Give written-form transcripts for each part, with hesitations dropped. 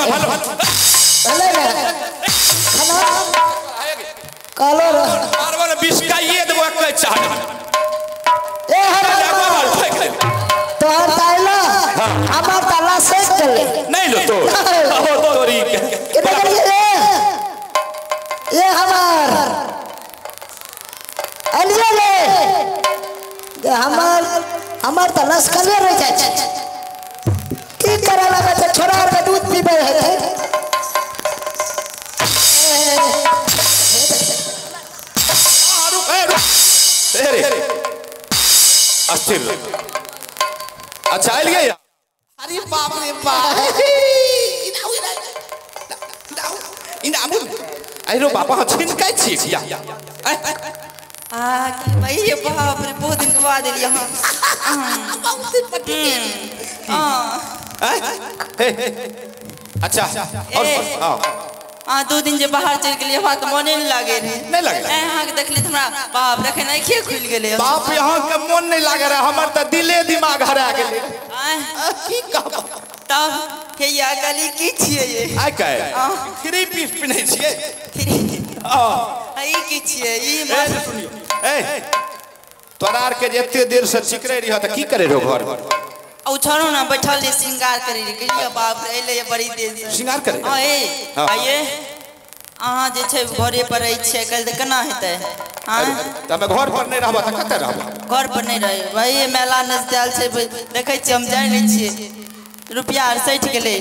Hello भले ने खाना कालो रे मारबो ने बिस्काइए देबो एक चाह ए हमर फेंक दे तोहर ताला हमर ताला सेट चले नहीं लो तो ओ तोरी के केना करिए ए हमार अलिया ले हमार हमार ताला स्कले रह जाय छै की करे लगे छै छोरा आर के दूध पीबे है रुक ए रुक ए रे अस्थिर अच्छा आइल गया अरे बाप रे बाप इना अरे बापा छिनकै छी या आ की भाई ये बाप रे बहुत दिन के बाद एलियै अहाँ बहुत दिन पर हां अच्छा और हां आ 2 दिन जे बाहर चलि गेलियै हमरा तऽ मोने नहि लागे रहे नहीं लागे अहाँ के देखली तऽ हमरा बाप रे अखन आँखिए खुलि गेलै बाप यहाँ के मोन नहीं लागे रहे हमर तऽ दिले दिमाग हरा गेलै की कहब तब हे या गली की छियै ये आइ काल्हि 3 पीस पिन्है छियै हां ई की छियै ई सुनियो ए तोरा आर के जे एते देर से चिकरे रहियो तऽ की करे रहो घर ओ छोड़ो ना बैठल रही श्रृंगार करे रही गेलियै बाप रे एलै बड़ी देर से श्रृंगार करे हां ए आइए अहाँ जे छै घरे पर रहै छियै काल्हि तऽ केना हेतै हां तऽ हमे घर पर नहि रहब तऽ कतऽ रहब घर पर नहि रहै वही मेला नजदाल छै देखै छियै हम जाइ नहि छियै रुपया आर सठि गेलै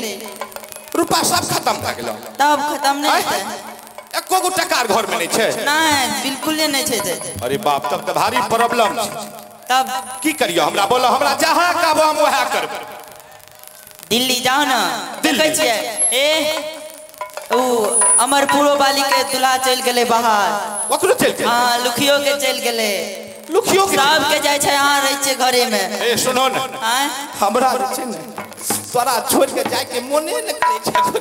रुपा सब खत्म भए गेल तब खत्म नहि हेतै एको गो टका घर में नहीं छै नहीं बिल्कुल नहीं छै अरे बाप तब तऽ भारी प्रॉब्लम छै तब की करियो हमरा बोलो हमरा जहाँ कहबो हम वएह करबै दिल्ली जाओ ना देखै छियै ए ओ अमरपुरो वाली के दूल्हा चलि गेलै बाहर ओकरो चलि गेलै हां लुखियो के चलि गेलै लुखियो के सब के जाइ छै अहाँ रहै छियै घरे में ए सुनो ने हां हमरा जे छै ने तोरा छोड़ के जाय के मोने ने करै छै हम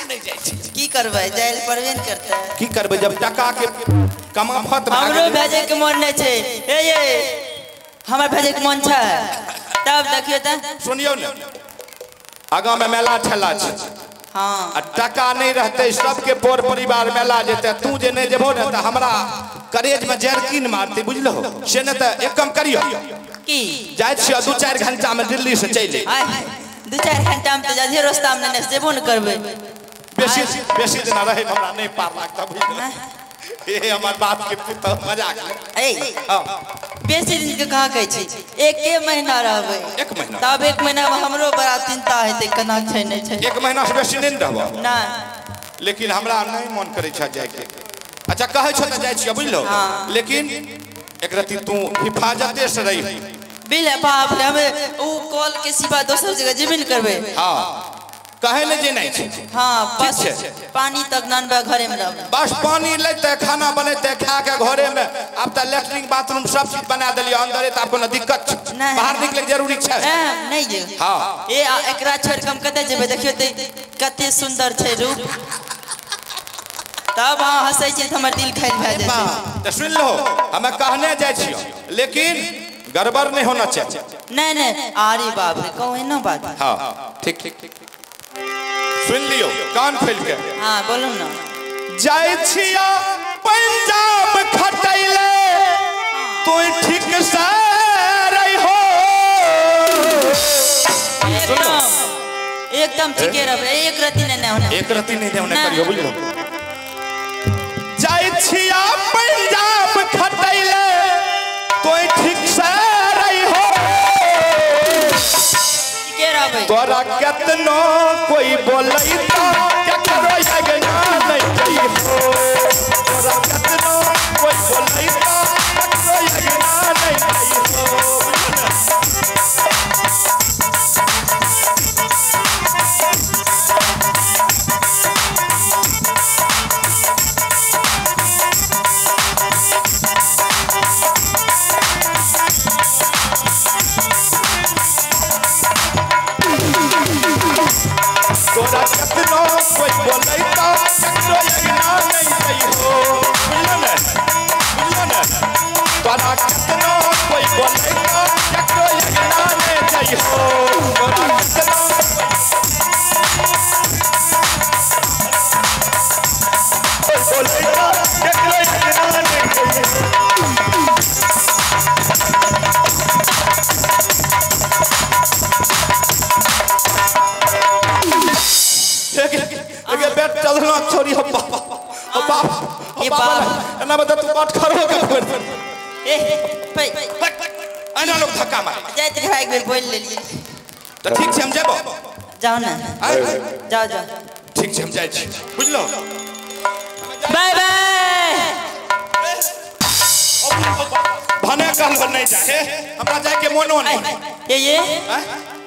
नहीं जाइ छी की करबै जाय लए पड़बे ने करतै की करबै जब टका के कमाफत हमरो भेजै के मोन नहि छै ए ये हमरा भेजै के मोन छै तब देखियो तऽ सुनियो ने आगाँ में मेला ठेला छै हां आ टका नहीं रहतै सबके पर परिवार मेला जेतै तू जे नहीं जेबहो ने तऽ हमरा करेज में जरकिन मारतै बुझलहो से ने तऽ एक काम करियो की जाइ छियै 2-4 घंटा में दिल्ली से चलि आइ 2-4 घंटा में तऽ जाधे रास्ता में नहि जेबो ने करबै बेसी बेसी दिन रहे हमरा नहीं पार लागता बुझलहो ए हमर बाप के पुतहु मजाक ए हां बेसी दिन के कहाँ कहै छी एके महीना रहबै 1 महीना तब 1 महीना में हमरो बड़ा चिंता हेतै केना छै नहि छै 1 महीना से बेसी नहि रहबो नहीं लेकिन हमरा नहीं मन करै छै जाय के अच्छा कहै छौ तऽ जाइ छियै बुझलहो लेकिन एक रति तू हिफाजते से रही बिल बाप रे हमे उ कॉल के सिवा दोसर जगह जेबे ने करबै हां कहे ले जे नहीं छै हां बस पानी तक नानबा घरे में रहबै बस पानी लेते खाना बनेते खा के घरे में अब त लैट्रिन बाथरूम सब चीज बना देलियै अंदरे त कोनो दिक्कत बाहर निकले के जरूरी छै नहीं जे हां ए एकरा छोड़ के हम कतै जेबै देखियो त कते सुंदर छै रूप तब अहाँ हंसै छियै त हमर दिल खैल भए जाइ छै त सुन लो हमे कहने जाइ छियो लेकिन गड़बड़ नहीं होना चाहिए नहीं नहीं अरे बाप रे कहू एना बात हां ठीक ठीक ठीक सुन लियो कान खोल के हां बोलू ना जाइ छिया पंजाब खटैले तू ठीक से रहो एकदम एकदम ठीके रहबै एक रति नहीं होना एक रति नहीं होना करियो बुझलो जाइ छिया पंजाब खटैले तू ठीक से रहो ठीके रहबै तोरा केतनो कोई बोलैता केकरो अगना नहीं जइहो तोरा केतनो कोई बोलैता केकरो अगना नहीं जइहो तोरा केतनो कोई बोलैता केकरो अगना नहीं जइहो बुझलो ने बुझलो ने तोरा केतनो कोई बोलैता केकरो अगना नहीं जइहो तोरा केतनो एगे बेट चलना छोरी हो बाप हो बाप ये बाप एना बता तू बात खड़ो के पड़ ए पै एना लोग धक्का मार जाइत रहा एक बेर बोल लेलिए त ठीक छै हम जेबो जाओ ना जाओ जाओ ठीक छै हम जाइ छी बुझलो बाय बाय भने कहलो नहीं जाए हमरा जाय के मोनो नहीं ये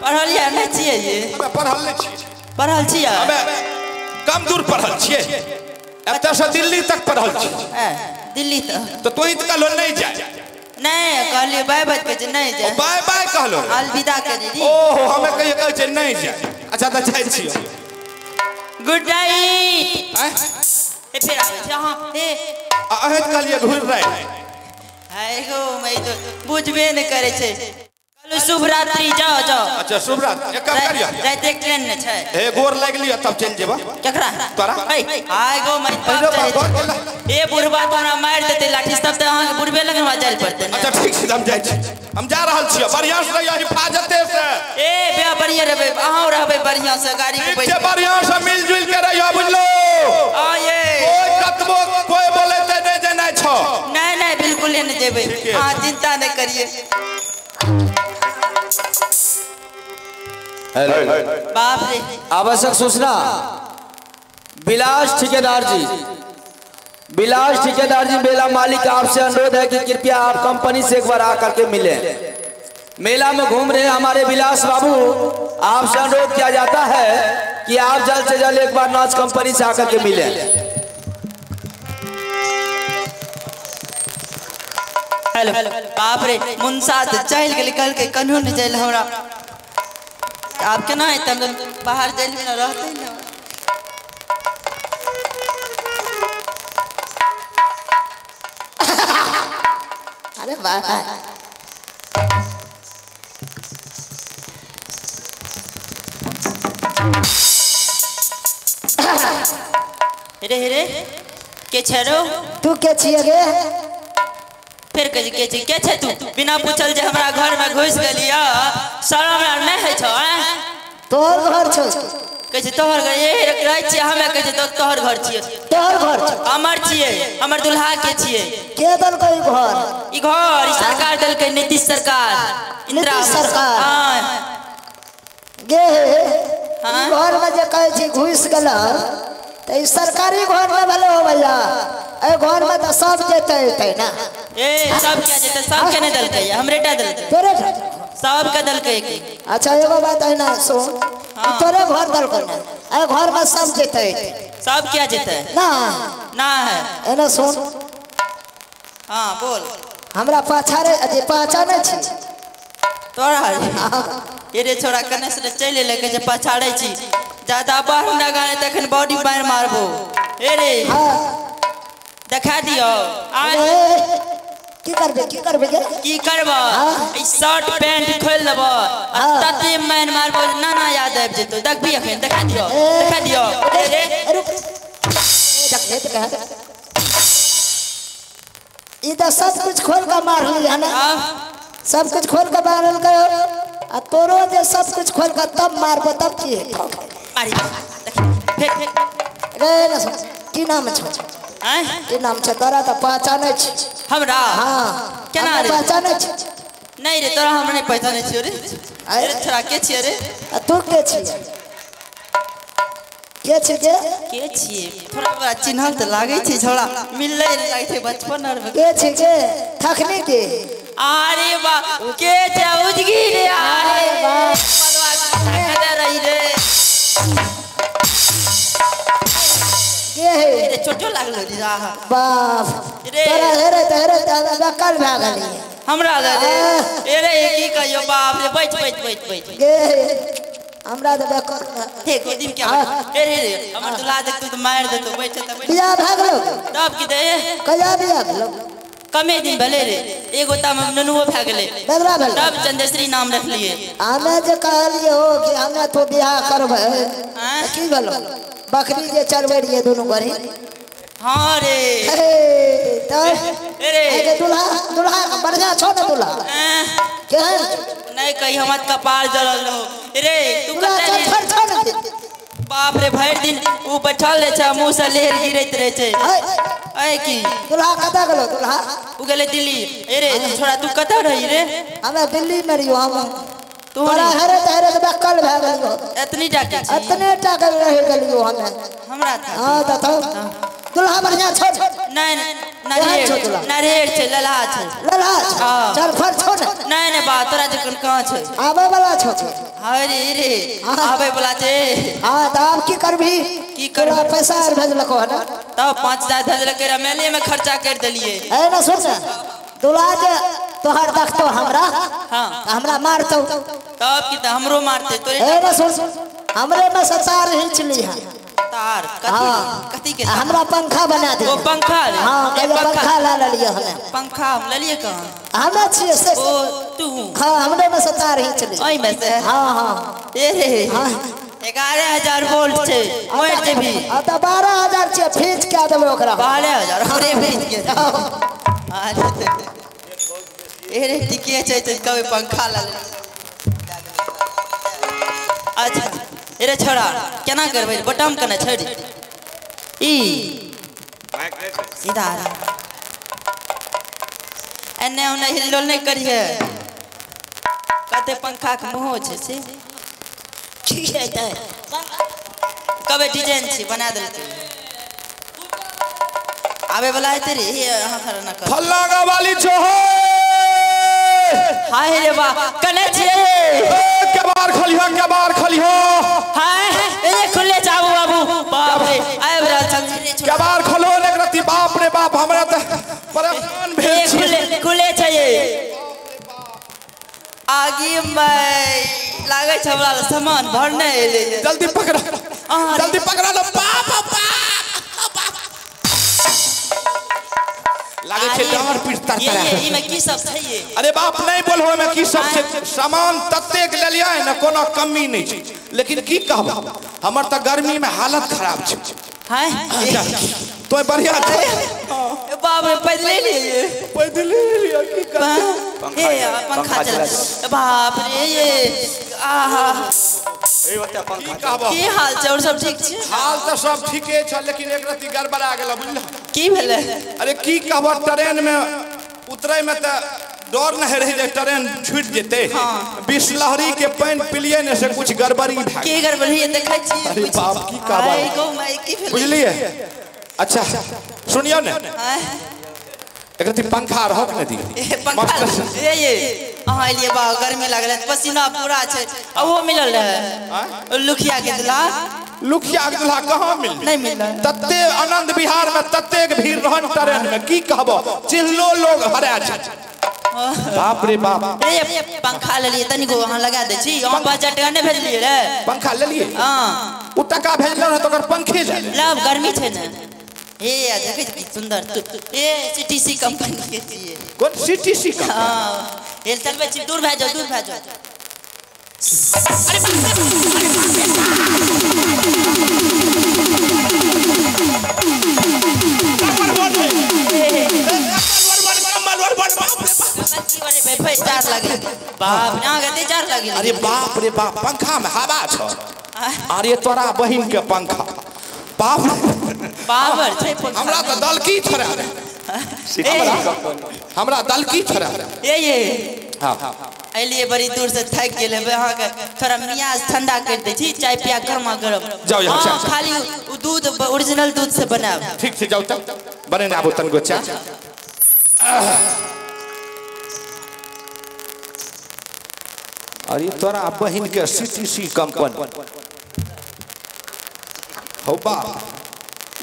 पढ़ल या नहीं छियै ये हमे पढ़ल नहीं छियै पढ़ल छियै हमे कम दूर पढ़ल छियै एतऽ से दिल्ली तक पढ़ल छियै दिल्ली तक तो तू ही कहलो नहीं जाए नहीं कहलिए बाय बाय कहै छै नहीं जाए बाय बाय कहलो अलविदा कह दी ओहो हमे कहियो कहै छै नहीं जाए अच्छा तऽ जाइ छियै गुड नाइट ए फिर आबै छै हां ए अहें कहलिए घुर रहे हाय गो मैं तो बुझबे नहीं करे छै कहलु शुभ रात्रि जाओ जाओ अच्छा शुभ रात्रि एक काम करियो राति एक ट्रेन ने छै ए गोर लागि लियो तब चलि जेबा केकरा तोरा हाय गो मैं ए बुढ़बा तो हमरा मारि देतै लाठी तब त अहाँ के बुढ़बे लग हमरा जाय पड़तै अच्छा ठीक छै हम जाइ छी हम जा रहल छियै बढ़िया से रहियो हिफाजते से ए बे बढ़िया रहबै अहाँ रहबै बढ़िया से गाड़ी में बैठ के बढ़िया से मिल जुल के रहियो बुझलो आ ये कोई कतबो कोई बोलेतै नै जेनाइ छौ नहीं नहीं बिल्कुल नहीं जेबै अहाँ चिंता नहीं करिए हेलो बाप रे आवश्यक सूचना विलास ठेकेदार जी विलास ठेकेदार जी मेला मालिक आपसे अनुरोध है कि कृपया आप कंपनी से एक बार आकर के मिले। मेला में घूम रहे हमारे विलास बाबू आपसे अनुरोध किया जाता है कि आप जल्द से जल्द एक बार नाच कंपनी से आकर के मिले। हेलो बाप रे मुंसा तो चल गेलै कहलकै कन्हू नहीं जाइल हमरा आब केना हेतै हम बाहर जाइल बिना रहतै ने अरे वाह रे रे के छै रो तू के छियै गे फिर कह के छै के छै तू बिना पूछल जे हमरा घर में घुस गेलिया शरम आर नहीं है छौ तोहर घर छौ कहै छै तोहर घर ए रहै छियै हमे कहै छै तोहर घर छियै तोहर घर छौ हमर छियै हमर दुल्हा के छियै के देलकै ई घर ई घर ई सरकार देलकै नीतीश सरकार इंदिरा नीतीश सरकार हां गे ई घर में जे कहै छी घुस गेल त ई सरकारी घर में भले हो भैया ए घर में त सब जेतै एतै ना ए सब क्या जेतै सब के नहीं देलकै हमरे टा देलकै तोरे सब के देलकै अच्छा एगो बात है ना सुन तोरे घर देलकै ना ए घर में सब जेतै सब क्या जेतै ना ना है एना सुन हां बोल हमरा पाछा रे जे पाछा नै छी तोरा ये रे छोरा कने से चलि एलै कहै छै पछाड़ै छी ज्यादा बाहर ना गाने तखन बॉडी मार मारबो ए रे हां देखा दियो आ की करबे की करबे की करबो ई शर्ट पैंट खोल देबो आ तते मैन मारबो ना ना याद आबि जेतो देखबी अखन देखा दियो देखा दियो ए रे रुक देख देख ई त सब कुछ खोल के मार लिया ना सब कुछ खोल के मारल के आ तोरो जे सब कुछ खोल के तब मारबो तब की हेतौ मारी देख फेर रे ना की नाम छौ हैं की नाम छौ तोरा त पहचानै छी हमरा हां केना रे पहचानै छी नहीं रे तोरा हम नहीं पहचानै छियो रे अरे छोरा के छियै रे आ तू के छी के छी के के छियै थोड़ा बड़ा चिन्हल त लागै छै छोरा मिललै रे लागै छै बचपन आर में के छी के थखनी के अरे बा के छै उजगी रे अरे बा पदवा के रही रे के है रे छोटो लागलो रे आहा बाप रे तोरा हेरे त हेरे त बकल भए गेली हमरा ले रे ए रे की कहियो बाप रे बैठ बैठ बैठ बैठ गे हमरा त बकल देख दिन के ए रे रे हमर दुल्हा देखतौ त मारि देतौ बैठ त बैठ बियाह भए गेलो तब की दे कहिया बियाह भेलो कमे दिन भेलै रे एगो त ननुओ भए गेलै बेदरा भेलै तब चंद्रश्री नाम रखलिए हमे जे कहलिए हो कि हमे तो बियाह करबै की भेलो बकरी जे चरबै रहिए दुनू गोरी हाँ रे तब रे दुल्हा दुल्हा बढ़िया छौ ने दुल्हा केहन नहीं कही हमर कपार जरल रहो रे तू कतऽ छौ ने बा बाप रे भरि दिन उ बैठल रहे छै मुंह से लेर गिरैत रहे छै। ऐ की दुल्हा कतऽ गेलो? दुल्हा उ गेलै दिल्ली। ए रे छोड़ा तू कतऽ रही रे? हमे दिल्ली में रहियो। हम तोरा हेरैत हेरैत बेकल भए गेलियो। एतनी टा के छी? एतने टा के रहि गेलियो हमे। हमरा हां तऽ दुल्हा बढ़िया छौ? नहीं नरेर छै, ललहा छै। ललहा छै? चल फर छौ ने? नहीं नहीं बा तोरा जखन कहाँ छै? आबै वाला छौ। अरे रे आबै वाला छै। हां तऽ आब की करबही? की करबी? तोरा पैसा आर भेजलको है ना? तब 5000 भेजलकै रे, मेले में खर्चा कर देलिए। है ना सुन ना, दुल्हा जे तोहर देखतो हमरा। हां हमरा मारतो। तब की त हमरो मारते तोरे। है ना सुन, हमरे में सतार हिंच ली है। तार कथी कथी के? हमरा पंखा बना दे। ओ पंखा? हां पंखा ला लेलिए हमे। पंखा हम लेलिए कहां? हमे छिए से। ओ तू? हां हमरे में सतार हिंच ली। ओइ में से? हां हां। ए रे 11000 वोल्ट छै, मर जेबी। आ त 12000 छै, फीच के देबै ओकरा। 12000 हमरे फीच के। अरे ए रे ठीके छै त कभी पंखा ला ले। अच्छा अरे छोड़ा केना करबै? बटम कने छड़ी ई सीधा एने ओने हिलडोल नहीं करिए। कते पंखा के मुँह छै से की हेतै? कबे डिजाइन छै बना देलकै। आबे वाला हेतै रे। अहाँ खड़ा ना कर। फल्ला वाली छो हाय रे बा कने छियै? केबार खलिहो, केबार खलिहो। हाय ए खुले जाबू बाबू। बाप रे आबि रहल छल। केबार खोलो ने रति। बाप रे बाप हमरा त परेशान भेल छी। खुले खुले छै आगी में लागै छै हमरा सामान भरने एलै। जल्दी पकड़ा, जल्दी पकड़ा लो। बाप बाप लागे छै डांर पीट तर तर। ये में की सब छै ये? अरे बाप नहीं बोलहो में की सब छै। सामान ततेक लेलियै ने कोनो कमी नहीं छै, लेकिन की कहब हमर त गर्मी में हालत खराब छै। हां तो बढ़िया छै। बाप रे पैदले लिए, पैदले लिए की करते? पंखा पंखा चला। बाप रे ये आहा ए ओते पंखा की हाल छै? और सब ठीक छै? हाल त सब ठीके छै, लेकिन एक रति गड़बड़ा गेल बुझल। की भेलै? अरे की कहब ट्रेन में उतरे में त डर नहीं रही जे ट्रेन छूट जेते। बिसलहरी के पानि पिलिए ने से कुछ गड़बड़ी भए। की गड़बड़ी देखै छी? अरे बाप की कहब बुझलिए। अच्छा सुनियो ने, एक रति पंखा रहत ने दी। पंखा ए ये अहाँ एलिए बा गर्मी लागल पसीना पूरा छै। आ वो मिलल रहे लुखिया के दुल्हा? लुखिया के दुल्हा कहाँ मिल? नहीं मिलल। तते आनंद विहार में ततेक भीड़ रहन ट्रेन में की कहब, चिल्लो लोग हरा छै। बाप रे बाप। ए पंखा लेलिए तनिको अहाँ लगा दै छी। अहाँ 5000 टका नहि भेजलिए रे? पंखा लेलिए? हां उ टका भेजलौ रहे त ओकर पंखे ले लब। गर्मी छै ने। ए देखै छी सुंदर ए सीटीसी कंपनी के छियै। कोन सीटीसी कंपनी? हां हेल चलबै छी। दूर भए जाओ, दूर भए जाओ। अरे चार लगे बाप ना चार लगे। अरे बाप रे बाप पंखा में हवा छ। अरे तोरा बहिन के पंखा बाप पावर छै पंखा। हमरा त दलकी छोड़ा, हमरा दलकी छोड़ा। ए ये हां एलिए बड़ी दूर से थक गेल हेबै। अहाँके थोड़ा मियाज ठंडा कर दै छी, चाय पिया गरमा गरम। जाओ यहाँ चाय खाली दूध ओरिजिनल दूध से बनाब। ठीक छै जाओ तब बनेने आबू तनिगो चाय। अरे तोरा बहिन के सीटीसी कंपनी हो बाप।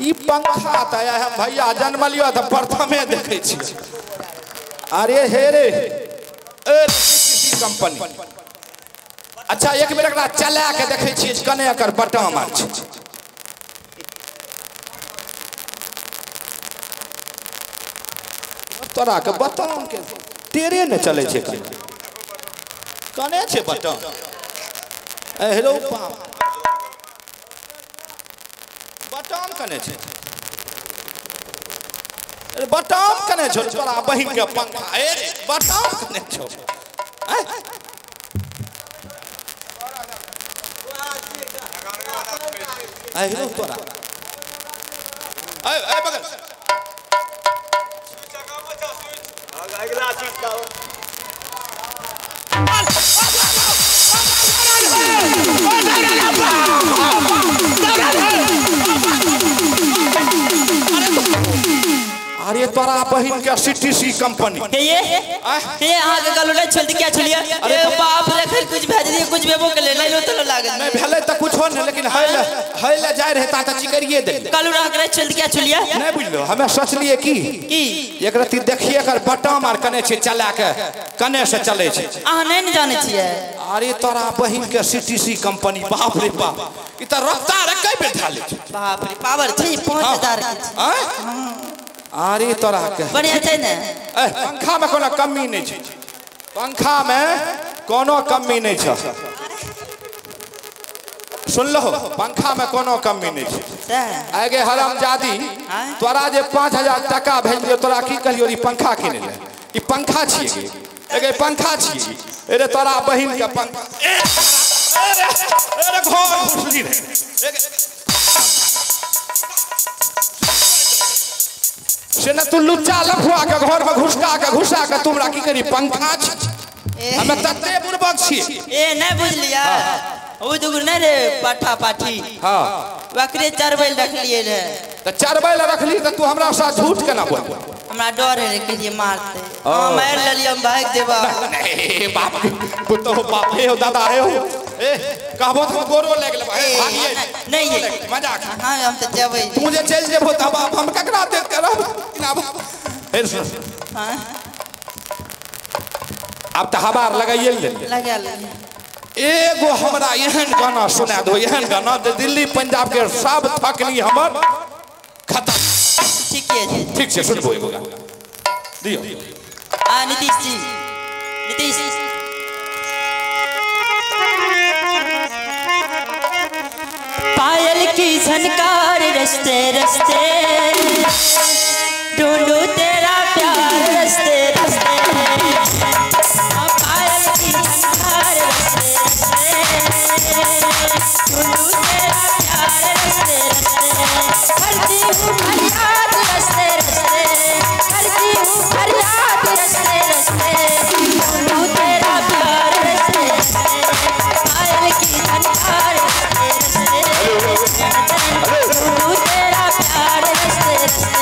ई पंखा त हम भैया जन्मलियो त प्रथमे देखै छी। अरे हे रे ए सीटीसी कंपनी। अच्छा एक बेर एकरा चला के देखै छियै कने एकर बटम आर छै। तोरा के बटम के तेरे ने चलै छै कने कने छै बटम। एहरो बाप बटम कने छै? अरे बटम कने छौ तोरा बहिन के पंखा? ए बटम कने छौ? आइ रो तोरा ए बगल अगला चीज का अरे तोरा बहिन के सीटीसी कंपनी के ये अहाँ के गलो नहीं छोड़ क्या छोड़िया। अरे बाप रे फिर कुछ भेज दिए कुछ बेबो के ले नहीं तो लागल नहीं भेले त कुछ हो नहीं लेकिन है ले जाय रहता त चिकरिए दे कलू रह के छोड़ क्या छोड़िया नहीं बुझलो हमें सोचलिए की एक रति देखिए कर बटम आर कने छै चला के कने से चले छै अहाँ नहीं न जाने छियै। अरे तोरा बहिन के सीटीसी कंपनी बाप रे बाप ई त रफ्तार कै बेर ढाले छै बाप रे पावर छै 5000 के अरे तोरा के बढ़िया छै ने। ए पंखा में कोनो कमी नहीं छै पंखा में कोनो कमी नहीं छै सुन लो पंखा में कोनो कमी नहीं छै। आगे हरामजादी तोरा जे 5000 टका भेजलियो तोरा की कहलियो ई पंखा किने ले ई पंखा छियै एगे पंखा छियै अरे तोरा बहिन के पंखा अरे घर घुसली रे से न तू लुच्चा लफुआ के घर में घुसका के घुसा के तुमरा की करी पंखा छी हमे तते बुड़बक छी। ए नहीं बुझलिया ओ दुगुर नहीं रे पाठा पाठी हां वकरे चरबै रखलिए रे त चरबै ल रखली त तू हमरा साथ झूठ केना बोल हमरा डर है रे के लिए मारते हां मार लेलिए हम भाग देबा। नहीं बाप पुतो बाप हे हो दादा हे हो ए कहबो त गोरो लाग लेबा भागिए नहीं मजाक। हां हम त जेबै तू जे चल जेबो त बाप हम ककरा देख के रहब हे सुन। हां अब त हवा लगाइए ले लगा ले एगो हमरा एहन गाना सुना दो एहन गाना जे दिल्ली पंजाब के सब थकनी हमर खत्म। ठीक है ठीक छै सुनबो एगो गाना दियो। आ नीतीश जी नीतीश पायल की झनकार रस्ते रस्ते ढूंढू तेरा प्यार रस्ते रस्ते पायल की झनकार रस्ते रस्ते ढूंढू तेरा प्यार रस्ते रस्ते करती हूँ फरियाद रस्ते रस्ते करती हूँ फरियाद रस्ते रस्ते ढूंढू तेरा प्यार रस्ते रस्ते पायल की झनकार रस्ते रस्ते ढूंढू तेरा प्यार रस्ते रस्ते।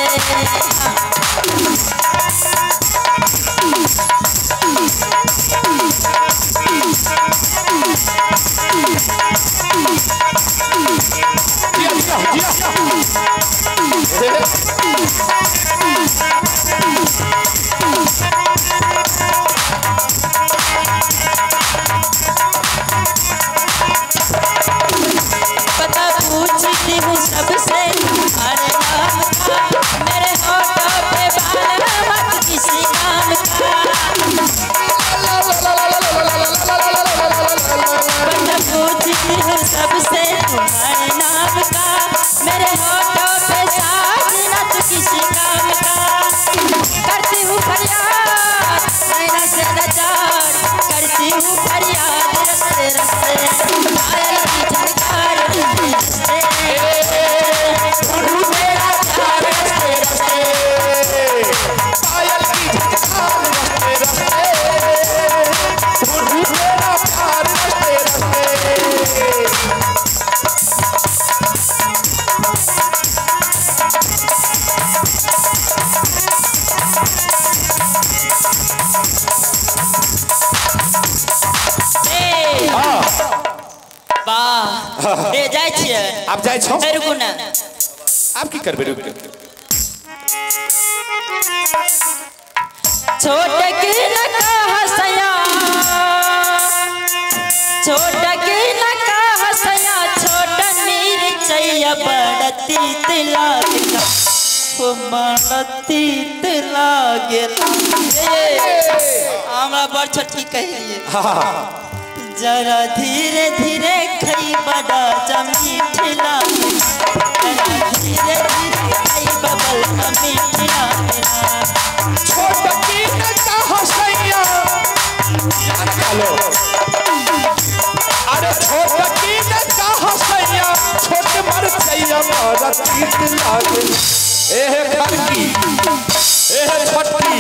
पता पूछती हूँ सबसे अरे नाम का मेरे होठों पे बाल मत किसी काम का पता पूछती हूँ सबसे तुम्हारे नाम का मेरे होठों पे साथ न तो किसी काम का करती हूँ फरियाद नैना से नचार करती हूँ फरियाद रस्ते रस्ते पायल की झनकार रस्ते ढूंढू तेरा प्यार रस्ते रस्ते पायल की झनकार रस्ते रस्ते ढूंढू तेरा प्यार रस्ते रस्ते। वाह ए जाय छियै आब जाय छौ रुकू ना आब की करबै रुक के छोट की न हसया छोट की न हसया छोट मिर्चैया बड़ तीत लागेला हो बड़ तीत लागेला। हमरा बड़ छोटकी कहलिए जरा धीरे धीरे खई बड़ा मीठ लागेला जरा धीरे धीरे खई बबल मीठ लागेला छोट की न हसैया हेलो अरे छोट की न हसैया छोट मरचैया मरचैया बड़ा तीत लागेला। एहे खरकी एहे छोटकी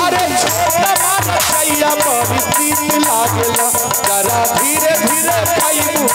अरे छोटा मरचैया बड़ी तीत लागेला। जरा धीरे धीरे खाइबू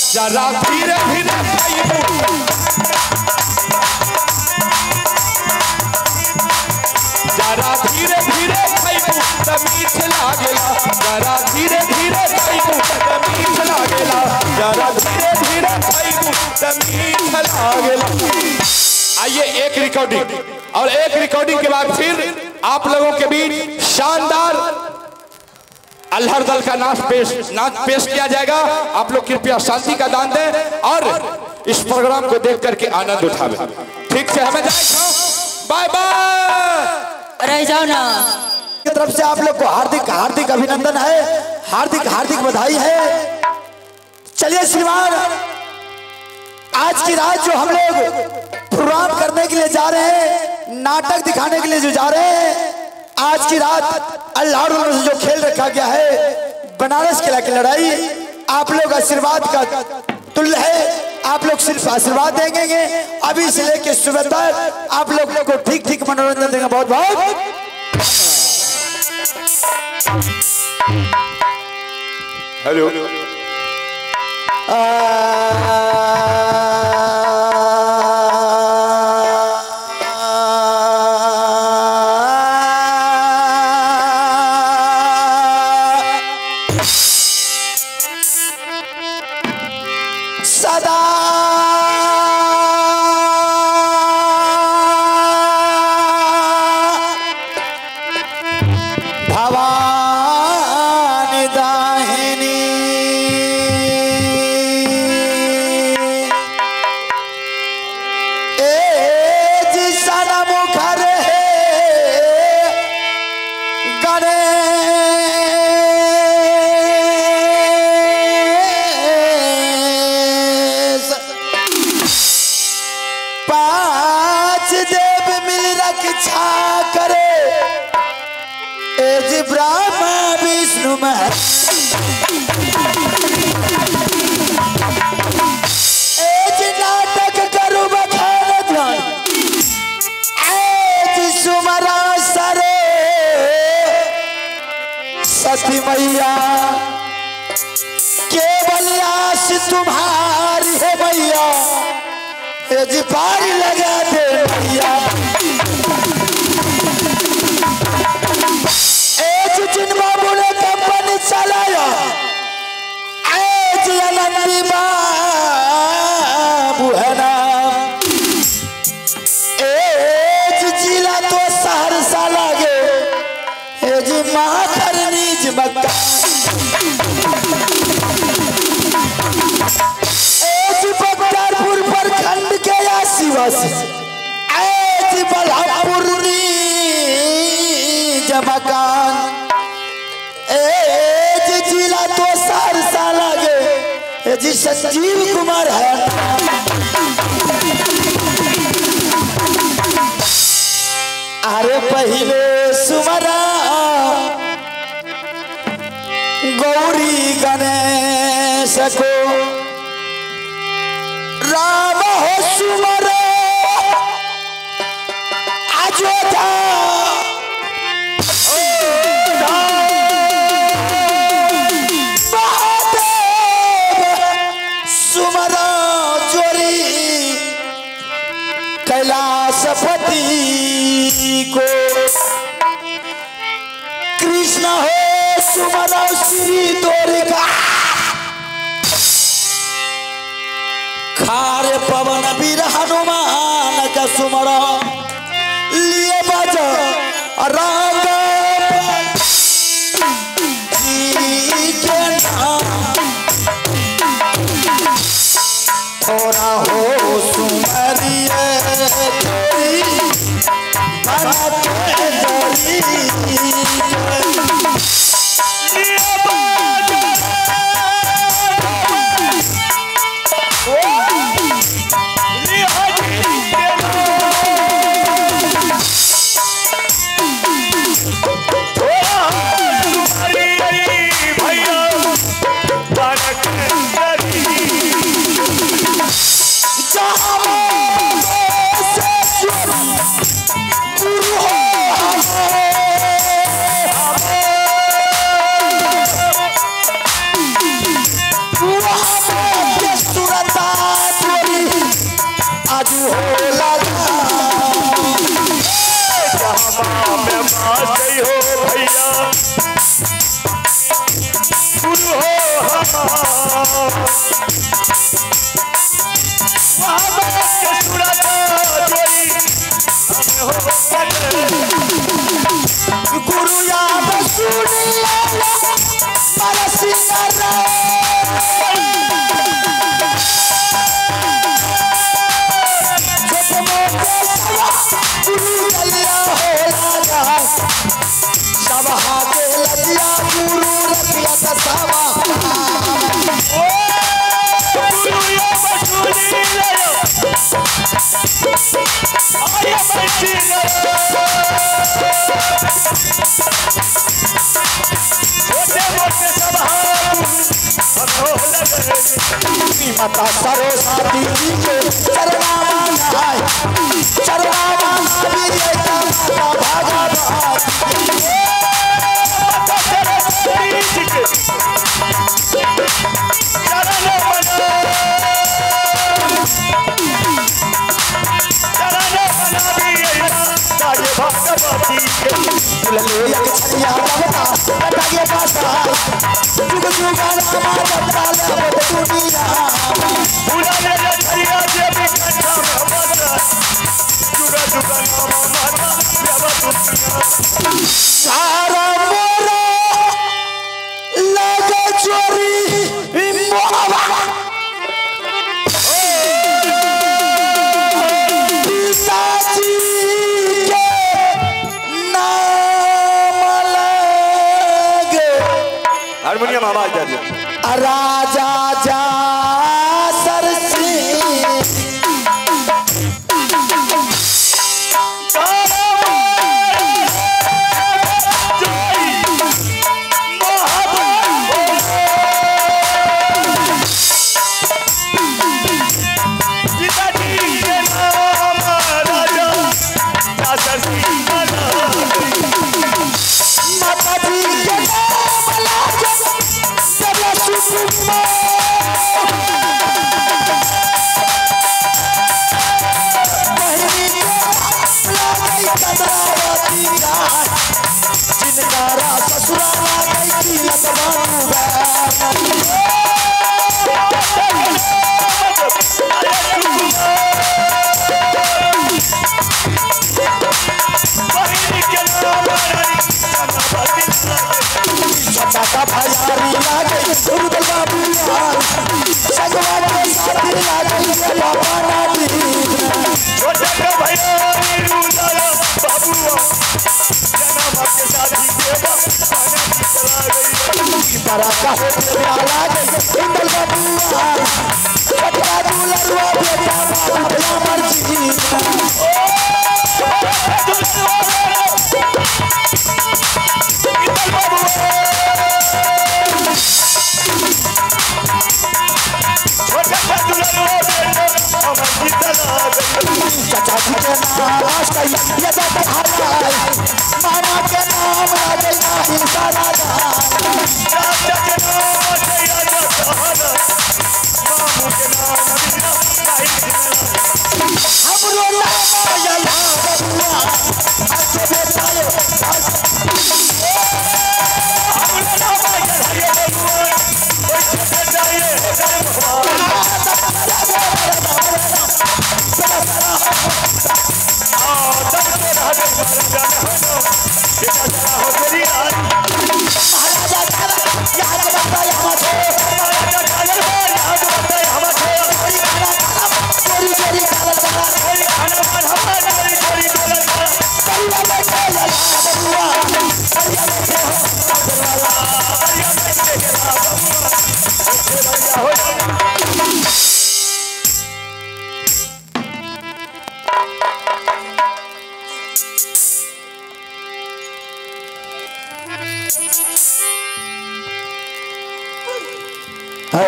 जरा धीरे धीरे खाइबू जरा धीरे धीरे खाइबू त मीठ लागेला। जरा धीरे धीरे खाइबू त मीठ लागेला। जरा धीरे धीरे खाइबू त मीठ लागेला। आइए एक रिकॉर्डिंग और एक रिकॉर्डिंग के बाद फिर आप लोगों के बीच शानदार अल्हर दल का नाच पेश किया जाएगा। आप लोग कृपया शांति का दान दें और इस प्रोग्राम को देख करके आनंद उठावें। ठीक से हमें जाए, बाय बाय। रह जाओ ना। की तरफ से आप लोग को हार्दिक हार्दिक अभिनंदन है, हार्दिक हार्दिक बधाई है। चलिए श्रीमान, आज की रात जो हम लोग प्रोग्राम करने के लिए जा रहे हैं, नाटक दिखाने के लिए जो जा रहे हैं, आज की रात अल्लाह से जो खेल रखा गया है बनारस किला की लड़ाई, आप लोग आशीर्वाद का तुल्य है। आप लोग सिर्फ आशीर्वाद देंगे। अभी से लेके सुबह तक आप लोग को ठीक ठीक मनोरंजन देंगे। बहुत बहुत हेलो। सदा भवानी दाहिनी ए जिसना मुखर है गणेश पांच देव मिल रक्षा करे ए ब्रह्मा विष्णु महेश ए नाटक करू बखान ध्यान ए सुमरा सरे सती मैया केवल आस तुम्हारी है मैया ए जी पार लगा दे मैया। जिन बाबू ने कंपनी चलाया आनंदी बाबू है नाम एज जिला तो सहरसा लागे एज महाखरनी मक्का एज बख्तियारपुर प्रखंड के आसीवासी एज बल्हापुर जमकान एज जिला तो सहरसा लागे जी संजीव कुमार है। अरे पहले सुमरा गौरी गणेश को राम हो सुमरा कैलाशपति को। कृष्ण हो सुमरो श्री द्वारिका खार पवन वीर हनुमान का सुमरो लिए बज रंग जी के नाम। थोड़ा हो सुमरिए तेरी गुरु याद माता सरस्वती जी के चरणामा चरणामा माता भगवती सरस्वती जी के चरण मना चरण मना भगवती के ले एक छलिया लवता कटागे पासा जुग जुग रामा जपता ले दुनिया पूरा ले छलिया देवी कंठा में बसा जुग जुग रामा माता देव दुनिया सारा मोरा लगे चोरी मोहवा पिताजी के नाम लगे हारमोनियम आवाज दे दिया राजा जा सरसी हमरो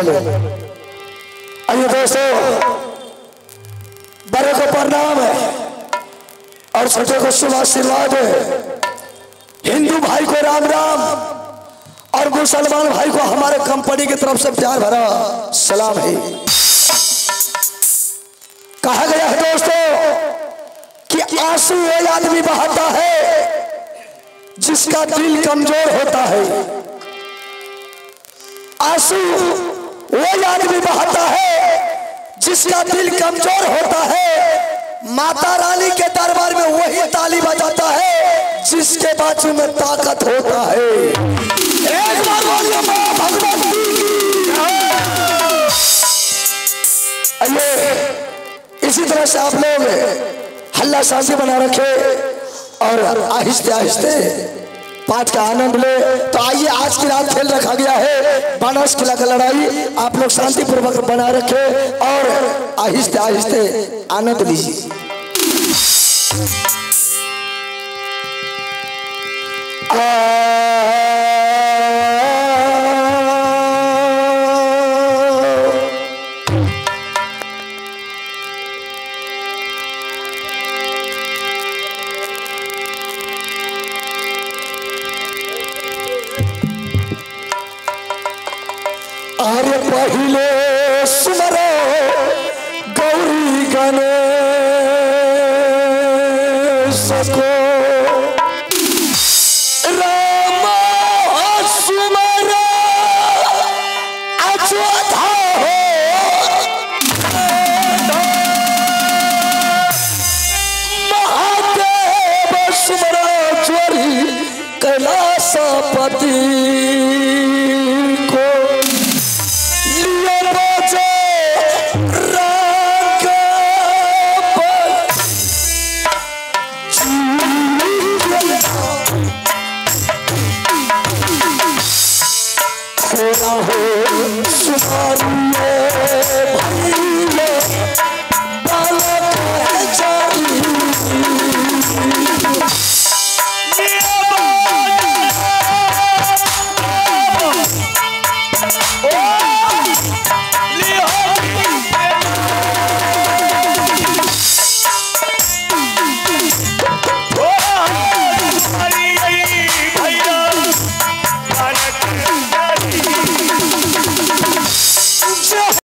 ले। आइए दोस्तों, बड़े को प्रणाम है और छोटे को शुभ आशीर्वाद है। हिंदू भाई को राम राम और मुसलमान भाई को हमारे कंपनी की तरफ से प्यार भरा सलाम है। कहा गया है दोस्तों कि आंसू वो आदमी बहाता है जिसका दिल कमजोर होता है। आंसू वो आदमी बहाता है जिसका दिल कमजोर होता है। माता रानी के दरबार में वही ताली बजाता है जिसके बाजू में ताकत होता है। एक बार बोलिए मां भगवती की। आइए इसी तरह से आप लोग हल्ला शांति बना रखे और आहिस्ते आहिस्ते पाठ का आनंद ले। तो आइए आज की रात खेल रखा गया है बानस किला का लड़ाई। आप लोग शांतिपूर्वक बना रखे और आहिस्ते आहिस्ते आनंद लीजिए। अरे पहले सुमरो गौरी गणेश को।